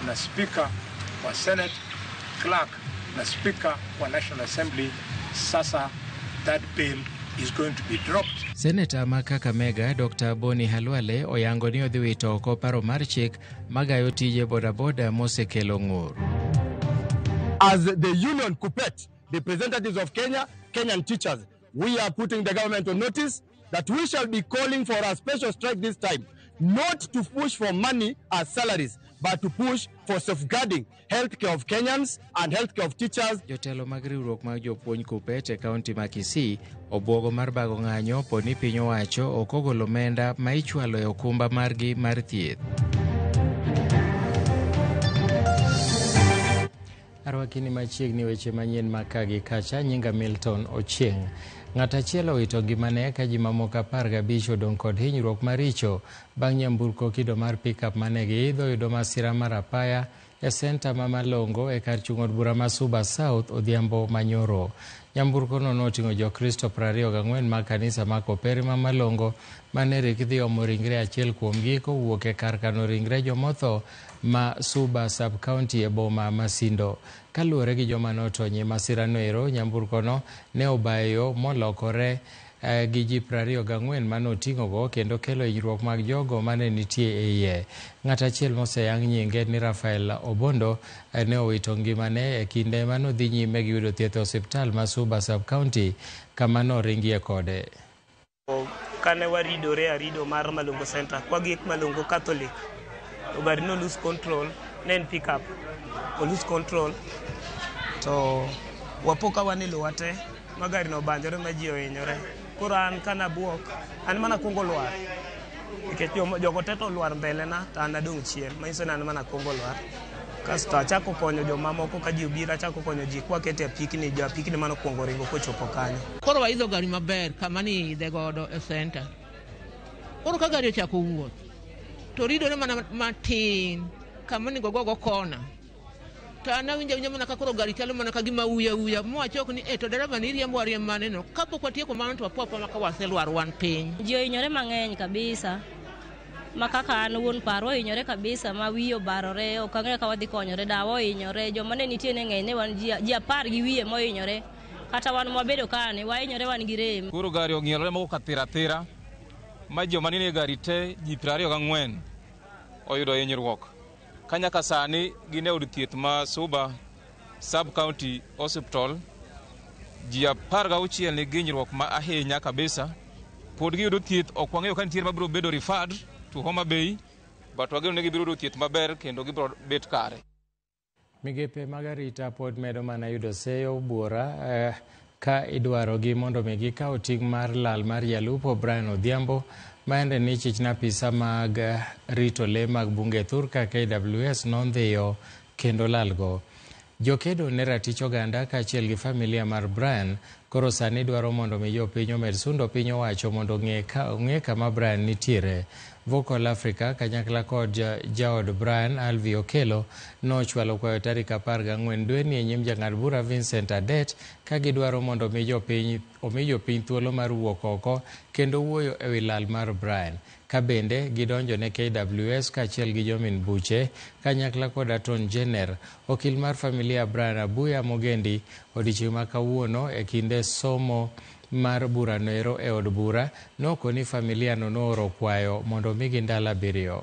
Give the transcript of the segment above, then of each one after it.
Na speaker wa Senate, clerk na speaker wa National Assembly. Sasa that bill is going to be dropped. Seneta ma Kakamega Dr. Boni Halwale oyango ni odhi wito oko paro mar chik magayo tije bodaboda mosekelo ng'ur. As the union KUPPET, the representatives of Kenya, Kenyan teachers, we are putting the government on notice that we shall be calling for a special strike this time, not to push for money as salaries, but to push for safeguarding healthcare of Kenyans and healthcare of teachers. Jotelo mag riwruok mag jopuonj KUPPET e kaunti ma Kisii obwogo mar bago ng'anyo po ni piny owacho ok ogolo omenda ma ichwalo e okumba margi mar thieth. Arwakini machiegni weche manyien ma ka gi kacha. Nyinga Milton Ochieng. Ng'at achiel owito ngimane ka ji mamoko 15 odong' kod hinyruok maricho bang' nyamburko kido mar pickup mane giidho yudo masira mar apaya e senta ma Malongo e kar chung' od bura ma Suba South odhiambo manyoro. Nyamburko no noting'o jokristo 24 mag kanisa ma Koperi ma Malongo mane rik dhi omo ringre achiel kuomgi kowuok e kar kano ringre jomotho ma Suba sub-county e boma ma Sindo. Kaluwore gi joma notony e masirano ero, nyamburkono ne obayo molokore gi ji 24 manoting'ogo kendo kelo hinyruok mag jogo mane nitie e iye. Ng'at achiel moseyang nyinge ni Rafael Obondo ne owito ngimane e kinde manodhi nyime gi yudo thieth e osiptal ma Suba sub-county kama noringie kode. Kane waridore arido mar Malongo Center, kwagik Malongo Catholic, to gari no lose control, ne en pick up, o lose control, to wapo ka wan e lowo te, ma gari no obanjore ma ji ohinyore. Koro an kana buok, an mana kuongo lwar, nikech jogo te to olwar mbele na, to an adong' chien, manyiso ni an mana kuongo lwar. Kasto achako konyo jomamoko ka ji obiro, achako konyo ji kwakete apikni, jo apikni manokuongo ringo kochopo kanyo. Koro waidho gari maber kama ni idhe godo e center. Koro ka gari ochako wuoth, to ridore mana matin kama onego gogo kona. To an awinjo awinja mana ka koro gari chalo mana ka gima uya uya, mowachok ni to dereva ni riembo ariemb maneno. Kapok watieko mano to wapo apoa ka waselwar wan piny. Ji ohinyore mang'eny kabisa. Ma kaka an wuon paro ohinyore kabisa ma wiye obarore, ok ang'eyo ka wadhi konyore, dawa ohinyore, joma ne nitie ne ng'eny, ne wan ji 10 gi wiye mohinyore. Kata wan mwabedo kani, wahinyore wan gi rem. Koro gari ong'ielore moko kathira thira, ma joma nenie gari te ji 24 oyudo hinyruok. Ka nyaka sani gin e od thieth ma Suba Sub-County Hospital, ji 16 nigi hinyruok ma ahinya kabisa. Pod giyudo thieth, ok wang'eyo ka nitie mabiro bedo referred to Homa Bay, but wageno ni gibiro yudo thieth maber kendo gibiro bet kare. Migepe mag arita pod medo mana yudo seyo buora ka idwarogi mondo mi gikaw ting' mar lal mar jalupo Brian Odhiambo maende ni chich apisa mag rito le mag bunge thurka KWS nondhiyo kendo lalgo. Jokedo ne ratich oganda kaachiel gi familia mar Brian koro sani dwaro mondo mi jopiny omed sundo piny owacho mondo ong'e kama Brian nitiere. Vocal Africa kanyakla kod jaod Brian Alvi Okelo nochwalo kwayo tarik 14 dweni e nyim jang'ad bura Vincent Adet ka gidwaro mondo omi jopiny thuolo mar wuok oko kendo wuoyo ewi lal mar Brian. Ka bende gidonjo ne KWS kaachiel gi jomin buche kanyakla kod Aton Jenner. Okil mar familia Brian Abuya Mogendi odiechieng' ma kawuono e kinde somo mar burano ero e od bura nokoni familia no nooro kwayo mondo omigi ndalo 7.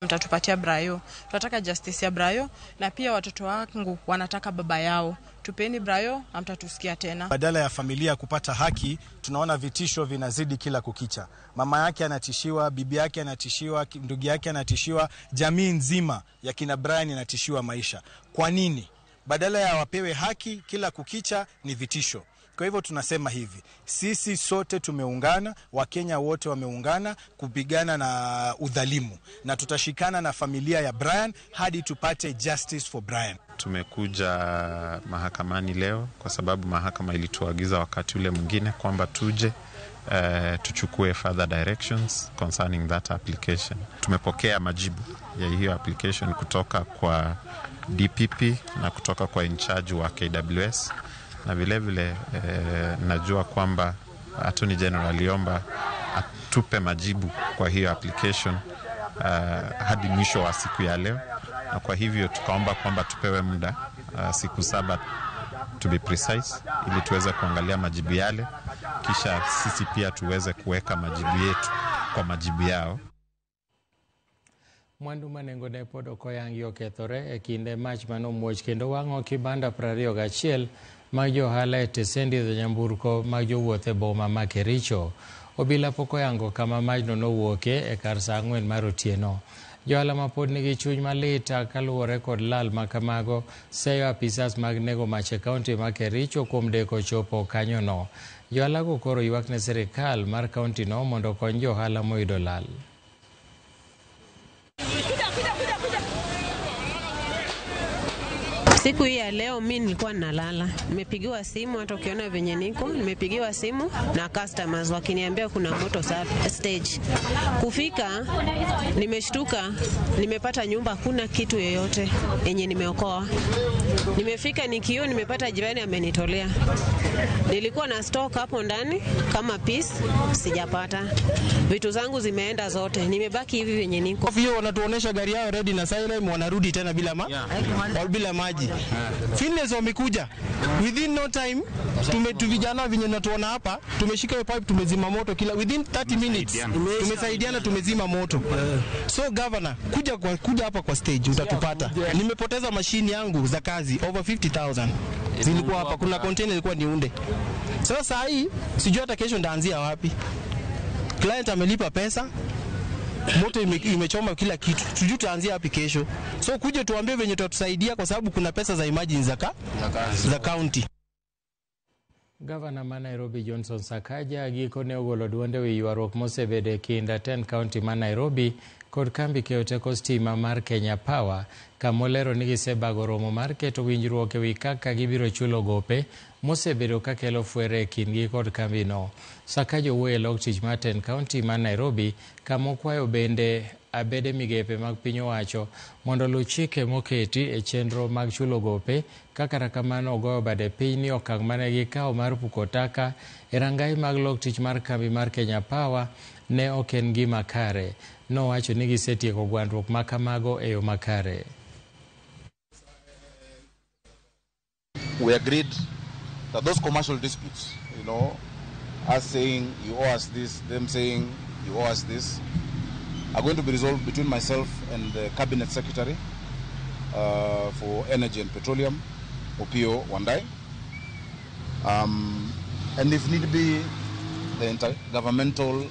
Mtatupatia Brayo, tunataka justice ya Brayo, na pia watoto wangu wanataka baba yao. Tupeni Brayo, hamtatusikia tena. Badala ya familia kupata haki, tunaona vitisho vinazidi kila kukicha. Mama yake anatishiwa, bibi yake anatishiwa, ndugu yake anatishiwa, jamii nzima ya kina Brian inatishiwa maisha. Kwa nini? Badala ya wapewe haki, kila kukicha ni vitisho. Kwa hivyo tunasema hivi, sisi sote tumeungana, Wakenya wote wameungana kupigana na udhalimu, na tutashikana na familia ya Brian hadi tupate justice for Brian. Tumekuja mahakamani leo kwa sababu mahakama ilituagiza wakati ule mwingine kwamba tuje tuchukue further directions concerning that application. Tumepokea majibu ya hiyo application kutoka kwa DPP na kutoka kwa in charge wa KWS. Na vile vile najua kwamba Attorney General aliomba atupe majibu kwa hiyo application hadi mwisho wa siku ya leo. Na kwa hivyo tukaomba kwamba tupewe muda siku 7 to be precise, ili tuweze kuangalia majibu yale, kisha sisi pia tuweze kuweka majibu yetu kwa majibu yao. Mwandu ma nengone pod ok oyangi okethore e kinde mach manomuoch kendo wang'o kibanda 21 mag johala e tesendi dho nyamburko mag jowuoth e boma ma Kericho. Obila pok oyango kama majno nowuokie e kar saa 4 mar otieno. Johala ma pod nigi chuny malit kaluwore kod lal ma kamago seyo apisas mag nego mach e kaunti ma Kericho kuom deko chopo kanyono. Johalago koro ywak ne sirikal mar kauntino mondo okony johala moyudo lal. Siku hii ya leo mi nilikuwa nalala, nimepigiwa simu, hata ukiona venye niko, nimepigiwa simu na customers wakiniambia kuna moto stage. Kufika nimeshtuka, nimepata nyumba hakuna kitu yoyote yenye nimeokoa. Nimefika nikio, nimepata jirani amenitolea. Nilikuwa na stock hapo ndani kama piece, sijapata. Vitu zangu zimeenda zote, nimebaki hivi venye niko. Hiyo wanatuonesha gari yao ready na siren, wanarudi tena bila bila maji. Finless wamekuja within no time, vijana venye natuona hapa, tumeshika hiyo pipe, tumezima moto kila within 30 minutes, tumesaidiana, tumezima moto. So governor, kuja hapa kwa stage utatupata. Nimepoteza mashini yangu za kazi over 50,000 zilikuwa hapa, kuna container ilikuwa niunde. Sasa hii sijui hata kesho ndaanzia wapi. Client amelipa pesa, moto imechoma kila kitu, sijui tutaanzia wapi kesho. So kuje tuambie venye tutatusaidia, kwa sababu kuna pesa za emergency za county. Gavana ma Nairobi Johnson Sakaja gikone ogolo duonde wi ywaruok mosebedo e kind atend kaunti ma Nairobi kod kambi keyo teko stima mar Kenya Power, kamolero ni gisebago romo mar keto winjruok ewi kaka gibiro chulo gope mosebedo kakelo fwere e kindgi kod kambino. Sakaja owuoyo e lok tich mar tend kaunti ma Nairobi, kamokwayo bende abede migepe mag piny owacho mondo oluw chike moketi e chenro mag chulo gope. Kaka kamano ogoyo bade piny ni okang' mane gikawo mar puko taka e rangai mag lok tich mar kambi mar Kenya Power ne ok en gima kare. Nowacho ni gisetieko gwandruok ma kamago e yo makare. We agreed that those commercial disputes, you know, us saying you owe us this, them saying you owe us this, are going to be resolved between myself and the Cabinet Secretary for Energy and Petroleum, Opiyo Wandayi. And if need be, the Intergovernmental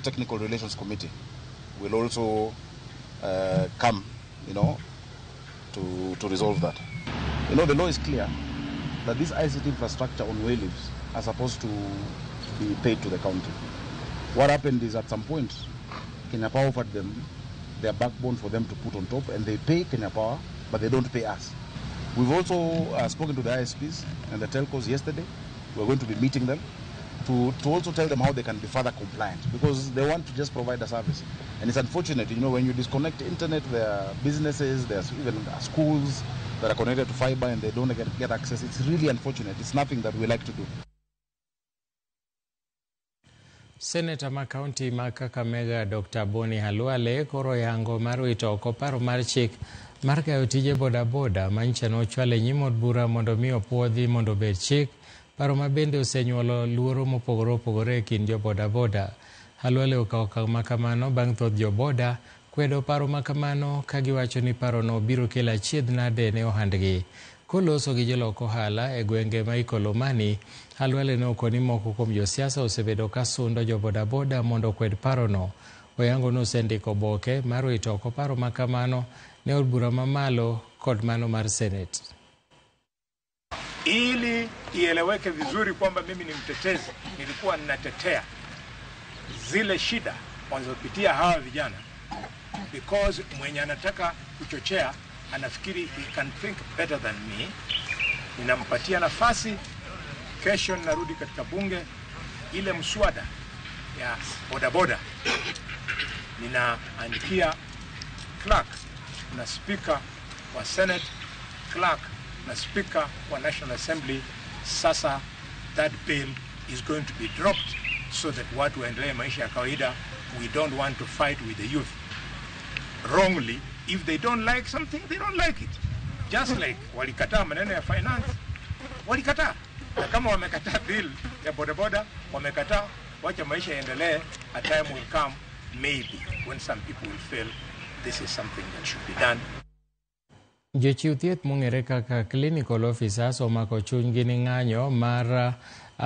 Technical Relations Committee will also come, you know, to resolve that. You know, the law is clear that this ICT infrastructure on wayleaves are supposed to be paid to the county. What happened is at some point, Kenya Power offered them their backbone for them to put on top, and they pay Kenya Power, but they don't pay us. We've also spoken to the ISPs and the telcos yesterday. We're going to be meeting them to also tell them how they can be further compliant, because they want to just provide a service. And it's unfortunate, you know, when you disconnect internet, there are businesses, there's even schools that are connected to fiber and they don't get access. It's really unfortunate. It's nothing that we like to do. Seneta ma kaunti ma Kakamega Dr. Boni Khalwale koro yango mar wito oko paro mar chik mar kayo tije bodaboda manyicha nochwal e nyim od bura mondo mi opuodhi mondo obed chik, paro ma bende osenyuolo luoro mopogore opogore e kind jobodaboda. Khalwale okawo okang' ma kamano bang' thoth joboda kwedo paro ma kamano ka giwacho ni parono biro kelo achiedh nade ne ohandgi. Koloso gi jolok ohala e gwenge ma Ikolomani, Khalwale ne okoni moko kuom josiasa osebedo ka sundo jobodaboda mondo okwed parono. Oyango nosendiko oboke mar wito oko paro ma kamano ne od bura mamalo kod mano mar Senate. Ili ieleweke vizuri kwamba mimi ni mtetezi, nilikuwa ninatetea zile shida wanazopitia hawa vijana, because mwenye anataka kuchochea anafikiri he can think better than me. Ninampatia nafasi. Kesho ninarudi katika bunge, ile mswada ya bodaboda ninaandikia clerk na speaker wa Senate, clerk na speaker wa National Assembly. Sasa that bill is going to be dropped so that watu waendelee maisha ya kawaida. We don't want to fight with the youth wrongly If they don't like something, they don't like it. Just like walikataa maneno ya finance, walikataa. Na kama wamekataa bill ya bodaboda, wamekataa, wacha maisha yaendelee. A time will come maybe when some people will feel this is something that should be done. Jochiw thieth mong'ere kaka clinical officers omako chunygi ni ng'anyo mar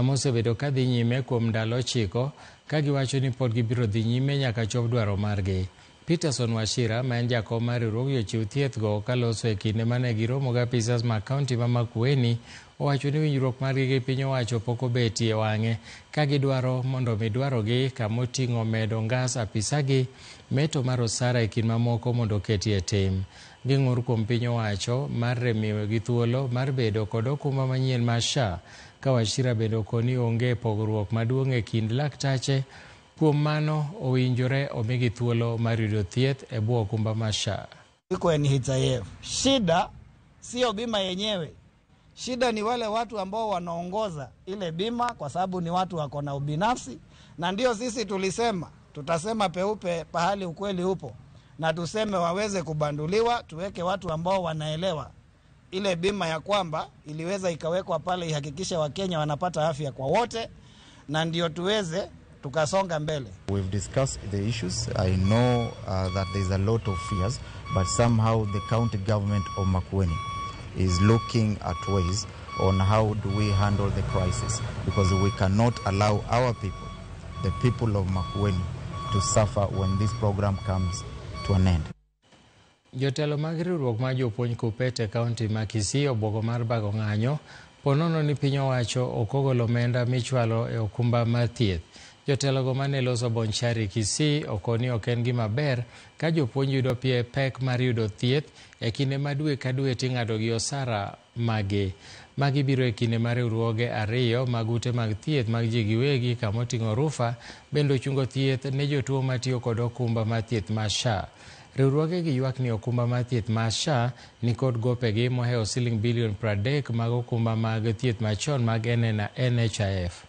mosebedo kadhi nyime kuom ndalo 9 ka giwacho ni pod gibiro dhi nyime nyaka chop dwaro margi. Peterson Wachira ma en jakom mar riwruog jochiw thieth go kaloso e kinde mane giromo gi apisas mag kaunti ma Makueni owacho ni winjruok margi gi piny owacho pok obetie wang'e ka gidwaro mondo mi dwarogi kamoting'o medo ngas apisagi meto mar osara e kind mamoko mondo oketie tim. Ging'ur kuom piny owacho mar miyogi thuolo mar bedo kod okumba manyien mar SHA ka Wachira bende okoni onge pogruok maduong' e kind laktache kuom mano owinjore omigi thuolo mar yudo thieth e bwo okumba mar SHA. Iko NHIF. Shida sio bima yenyewe. Shida ni wale watu ambao wanaongoza ile bima, kwa sababu ni watu wako na ubinafsi, na ndio sisi tulisema tutasema peupe pahali ukweli upo, na tuseme waweze kubanduliwa, tuweke watu ambao wanaelewa ile bima ya kwamba iliweza ikawekwa pale ihakikishe Wakenya wanapata afya kwa wote, na ndio tuweze tukasonga mbele. We've discussed the issues. I know that there's a lot of fears, but somehow the county government of Makueni is looking at ways on how do we handle the crisis, because we cannot allow our people, the people of Makueni, to suffer when this program comes to an end. Jotelo mag riwruok mar jopuonj KUPPET e kaunti ma Kisii obwogo mar bago ng'anyo ponono ni piny owacho ok ogolo omenda michwalo e okumba mar thieth. Jotelogo mane loso Bonchari Kisii okoni ok en gima ber ka jopuonj yudo pek mar yudo thieth e kinde ma dwe ka dwe ting'ado gi osara mage. Magi biro e kinde ma riwruoge ariyo mag ute mag thieth mag ji giwegi kamoting'o Rufa bende ochungo thieth ne jotuo matiyo kod okumba mar thieth mar SHA. Riwruoge gi ywak ni okumba mar thieth mar SHA nikod gopegi mohewo siling bilion 30 mag okumba mag thieth machon mag NHIF.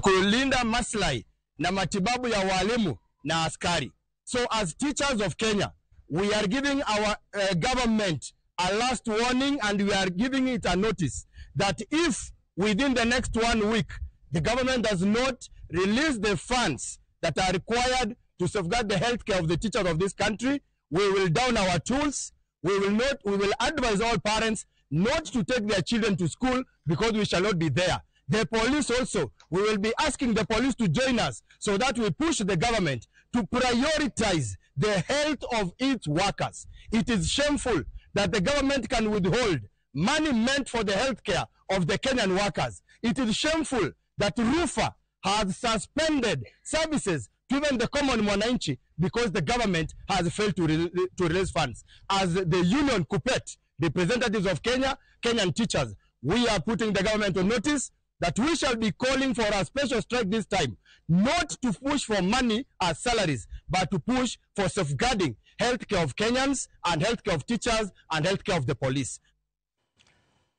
Kulinda maslahi na matibabu ya walimu na askari. So as teachers of Kenya, we are giving our government a last warning, and we are giving it a notice that if within the next 1 week the government does not release the funds that are required to safeguard the healthcare of the teachers of this country, we will down our tools. We will advise all parents not to take their children to school because we shall not be there. The police also, we will be asking the police to join us so that we push the government to prioritize the health of its workers. It is shameful that the government can withhold money meant for the healthcare of the Kenyan workers. It is shameful that Rufa has suspended services to even the common mwananchi because the government has failed to release funds. As the union KUPPET, representatives of Kenya, Kenyan teachers, we are putting the government on notice that we shall be calling for a special strike this time, not to push for money as salaries, but to push for safeguarding healthcare of Kenyans and healthcare of teachers and healthcare of the police.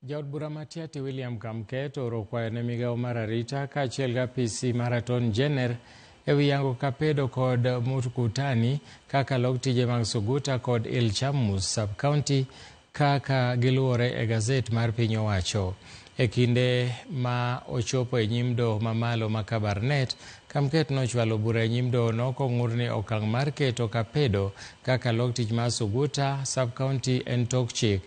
Jaod bura ma Tiaty William Kamket ooro kwayo ne migawo mar arita kaachiel gi apisi mar Attorney General ewi yango Kapedo kod Mutkutani kaka lok tije mag Suguta kod Ilchamus sub-county kaka giluwore e gazet mar piny owacho. E kinde ma ochopo e nyim doho mamalo ma Kabarnet, Kamket nochwalo bura e nyim dohono kong'ur ni okang' mar keto Kapedo kaka lok tich mar Suguta sub-county en tok chik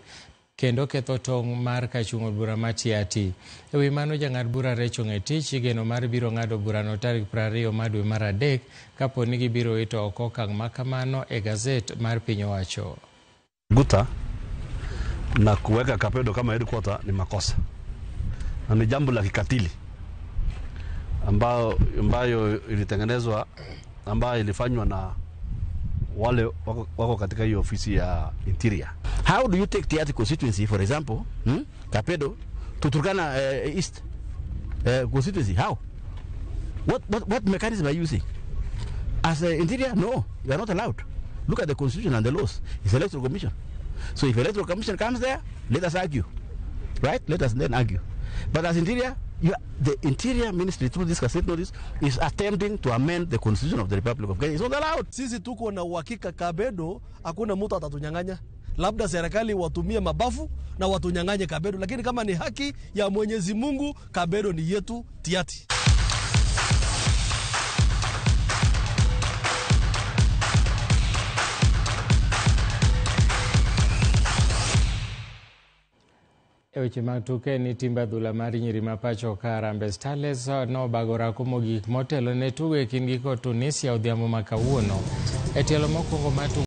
kendo ketho tong' mar kachung' od bura ma Tiaty. E wi mano, jang'ad bura Rachel Ng'etich igeno mar biro ng'ado burano tarik 20 mar dwe mar 3 kapo ni gibiro wito oko okang' ma kamano e gazet mar piny owacho. Guta na kuweka Kapedo kama headquarter ni makosa na ni jambo la kikatili ambayo ilitengenezwa, ambayo ilifanywa na wale wako katika hiyo ofisi ya Interior. How do you take Tiaty constituency, for example, Kapedo, to Turkana East constituency? How? What mechanism are you using? As Interior, no, you are not allowed. Look at the constitution and the laws. It's Electoral Commission. So if Electoral Commission comes there, let us argue, right? Let us then argue. But as Interior, The Interior Ministry through this gazette notice is attempting to amend the Constitution of the Republic of Kenya. It's not allowed. Sisi tuko na uhakika Kabedo hakuna mtu atatunyang'anya, labda serikali watumie mabavu na watunyang'anye Kabedo, lakini kama ni haki ya Mwenyezi Mungu, Kabedo ni yetu tiati. E weche mag tuke ni timb adhula mar nyiri ma pacho ka Harambee Starlets nobago orako mogik motelo ne tugo e kindgi kod Tunisia odhiambo ma kawuono. E tielo mokwongo mar tugo